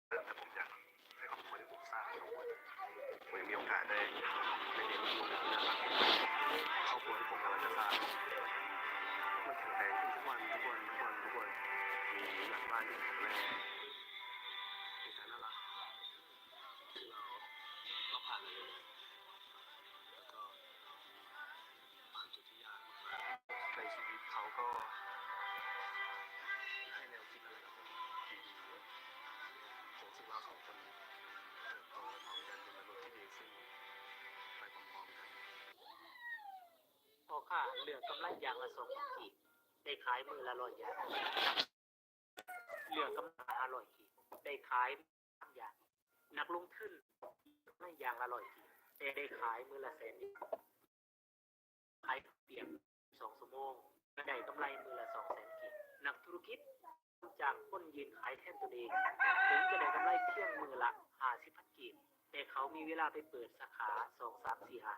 แต่ผมอยากให้ครอบครัวที่ผมสร้างทั้งหมด ผมยังมีโอกาสได้ไปเลี้ยงดูและรักครอบครัวที่ผมกำลังจะสร้าง มันแข็งแรงขึ้นทุกวัน ทุกวัน ทุกวัน ทุกวัน มีหลังบ้านที่แข็งแรง มีแฟนน่ารัก คือเราก็ผ่านอะไรมาเยอะ แล้วก็ผ่านจุดที่ยากมากๆ ในชีวิต เขาก็ให้แนวคิดอะไรกับผมดีๆ ผมรู้สึกว่าเราสองคนเติบโตไปพร้อมกัน เป็นมนุษย์ที่ดีขึ้นไปพร้อมๆ กัน ພໍ່ຄ້າເລືອກກຳໄລຢ່າງລະສອງພັນກີບ ໄດ້ຂາຍມື້ລະຮ້ອຍຢ່າງ. ນັກເລືອກກຳໄລຫ້າຮ້ອຍກີບ ໄດ້ຂາຍພັນຢ່າງ. ນັກລົງທຶນກຳໄລຢ່າງລະຮ້ອຍກີບ ແຕ່ໄດ້ຂາຍມື້ລະແສນຢ່າງ. ຂາຍເຂົ້າປຽກສອງຊົ່ວໂມງ ກະໄດ້ກຳໄລມື້ລະສອງແສນກີບ. ນັກທຸລະກິດຈ້າງຄົນຢືນຂາຍແທນຕົນເອງ ເຖິງຈະໄດ້ກຳໄລພຽງມື້ລະຫ້າສິບພັນກີບ ແຕ່ເຂົາມີເວລາໄປເປີດສາຂາສອງ ສາມ ສີ່ ຫ້າ.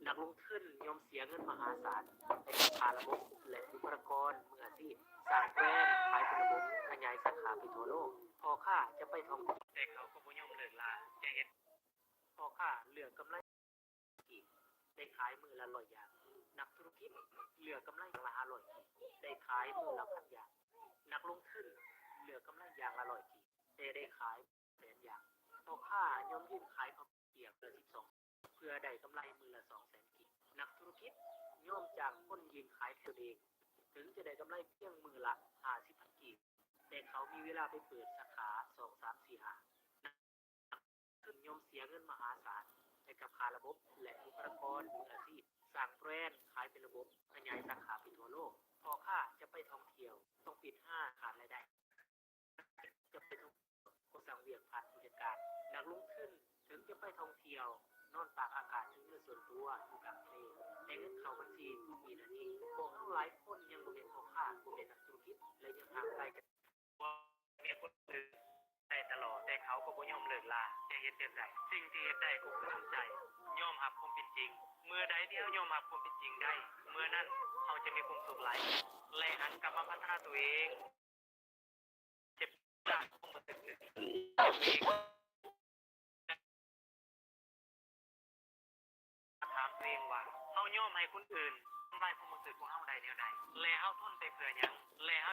ນັກລົງທຶນຍອມເສຍເງິນມະຫາສານໃຫ້ກັບຄ່າລະບົບ ແລະ ບຸກຄະລາກອນມືອາຊີບ, ສ້າງແບຣນ, ຂາຍເປັນລະບົບ, ຂະຫຍາຍສາຂາໄປທົ່ວໂລກ. ພໍ່ຄ້າຈະໄປທ່ອງທ່ຽວ ແຕ່ເຂົາກໍບໍ່ຍອມເລີກລາ ຈະເຮັດ. ພໍ່ຄ້າເລືອກກຳໄລ ກີບ ໄດ້ຂາຍມື້ລະຮ້ອຍຢ່າງ. ນັກທຸລະກິດເລືອກກຳໄລຢ່າງລະຫ້າຮ້ອຍກີບ ໄດ້ຂາຍມື້ລະພັນຢ່າງ. ນັກລົງທຶນເລືອກກຳໄລຢ່າງລະຮ້ອຍກີບ ແຕ່ໄດ້ຂາຍແສນຢ່າງ. ພໍ່ຄ້າຍອມຢືນຂາຍເຂົ້າປຽກເທື່ອສິບສອງ ເພື່ອໄດ້ກຳໄລມື້ລະສອງແສນກີບ. ນັກທຸລະກິດຍອມຈ້າງຄົນຢືນຂາຍແທນຕົນເອງ ເຖິງຈະໄດ້ກຳໄລພຽງມື້ລະຫ້າສິບພັນກີບ ແຕ່ເຂົາມີເວລາໄປເປີດສາຂາສອງ ສາມ ສີ່ ຫ້າ. ນັກ ຂຶ້ນ ຍອມເສຍເງິນມະຫາສານໃຫ້ກັບຄ່າລະບົບ ແລະ ບຸກຄະລາກອນມືອາຊີບ, ສ້າງແບຣນ, ຂາຍເປັນລະບົບ, ຂະຫຍາຍສາຂາໄປທົ່ວໂລກ. ພໍ່ຄ້າຈະໄປທ່ອງທ່ຽວ ຕ້ອງປິດຮ້ານ ຂາດລາຍໄດ້. ຈະໄປທ່ອງທ່ຽວ ກໍສ້າງວຽກຜ່ານຜູ້ຈັດການ. ນັກລົງທຶນເຖິງຈະໄປທ່ອງທ່ຽວ ນອນຕາກອາກາດຢູ່ເຮືອນສ່ວນຕົວຢູ່ກາງທະເລ ແຕ່ເງິນເຂົ້າບັນຊີທຸກວິນາທີ. ພວກເຮົາຫຼາຍຄົນຍັງບໍ່ແມ່ນພໍ່ຄ້າ ບໍ່ແມ່ນນັກທຸລະກິດ ແລະ ຍັງຫ່າງໄກຈາກ ມີຄົນອື່ນໄດ້ຕະຫຼອດ ແຕ່ເຂົາກໍບໍ່ຍອມເລີກລາ. ຈະເຮັດແນວໃດ? ສິ່ງທີ່ເຮັດໄດ້ກໍຄືທຳໃຈ, ຍອມຮັບຄວາມເປັນຈິງ. ເມື່ອໃດທີ່ເຮົາຍອມຮັບຄວາມເປັນຈິງໄດ້, ເມື່ອນັ້ນເຮົາຈະມີຄວາມສຸກຫຼາຍ ແລະ ຫັນກັບມາພັດທະນາຕົວເອງ. ເຈັບຈາກຄວາມຮູ້ສຶກ ຖາມຕົວເອງວ່າ ເຮົາຍອມໃຫ້ຄົນອື່ນທຳລາຍຄວາມຮູ້ສຶກຂອງເຮົາໄດ້ແນວໃດ ແລະ ເຮົາທົນໄປເພື່ອຫຍັງ?